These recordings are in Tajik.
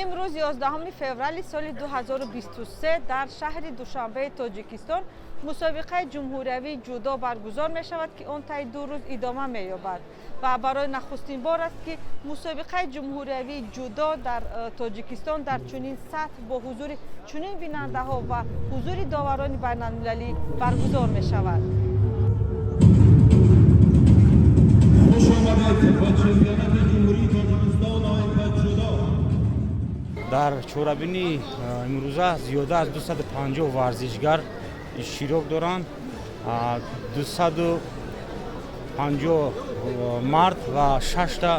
Имрӯз, 11 феврали соли 2023, дар шаҳри Душанбеи Тоҷикистон мусобиқаи ҷумҳуриявии ҷудо баргузор мешавад, ки он таи 2 рӯз идома меёбад ва барои нахустин бор аст, ки мусобиқаи ҷумҳуриявии ҷудо дар Тоҷикистон дар чунин сатҳ, бо ҳузури чунин бинандаҳо ва ҳузури доварони байналмилалӣ баргузор мешавад. Хуш омадед ба чемпионати Ҷумҳурии Тоҷикистон оид ба ҷудо. Дар чорабинии имрӯза зиёда аз 250 варзишгар иштирок доранд: 250 мард ва шашта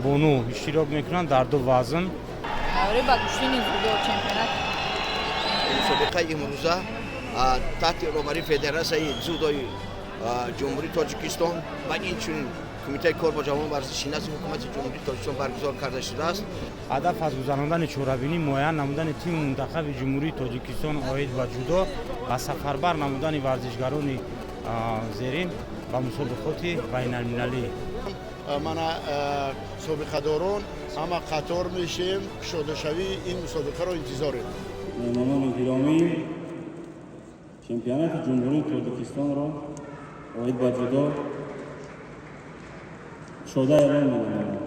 бону иштирок мекунанд дар ду вазн. Тайёрӣ ба гӯштини дзюдо, чемпионат. Мусобиқаи имрӯза таҳти роҳбарии Федератсияи дзюдои Ҷумҳурии Тоҷикистон ва инчунин Кумитаи кор бо ҷавонон, варзиши назди Ҳукумати Ҷумҳурии Тоҷикистон баргузор карда шудааст. Ҳадаф аз гузарондани чорабинӣ муайян намудани тими мунтахаби Ҷумҳурии Тоҷикистон оид ба ҷудо ва сафарбар намудани варзишгарони зерин ба мусобиқоти байналмилалӣ. Мана, собиқадорон ҳама қатор мешем, кушодашавии ин мусобиқаро интизорем. Меҳмонони гиромӣ, чемпионати Ҷумҳурии Тоҷикистонро оид ба ҷудо кушода эълон менамоям.